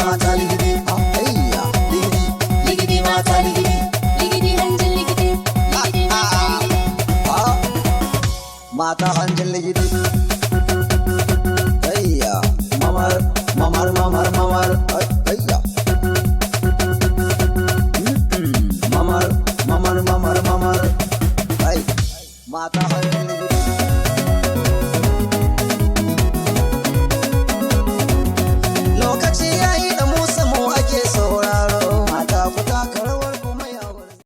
mata ligidi. Ayya, ligidi, ligidi mata ligidi. Ligidi hanjin ligidi, ligidi mata ligidi. Ah, mata hanjin ligidi. Ayya, mamar, mamar, mamar, mamar. Ayya. Mamar, mamar, mamar, mamar. Ai, mata hanjin ligidi. Lokaci yayi.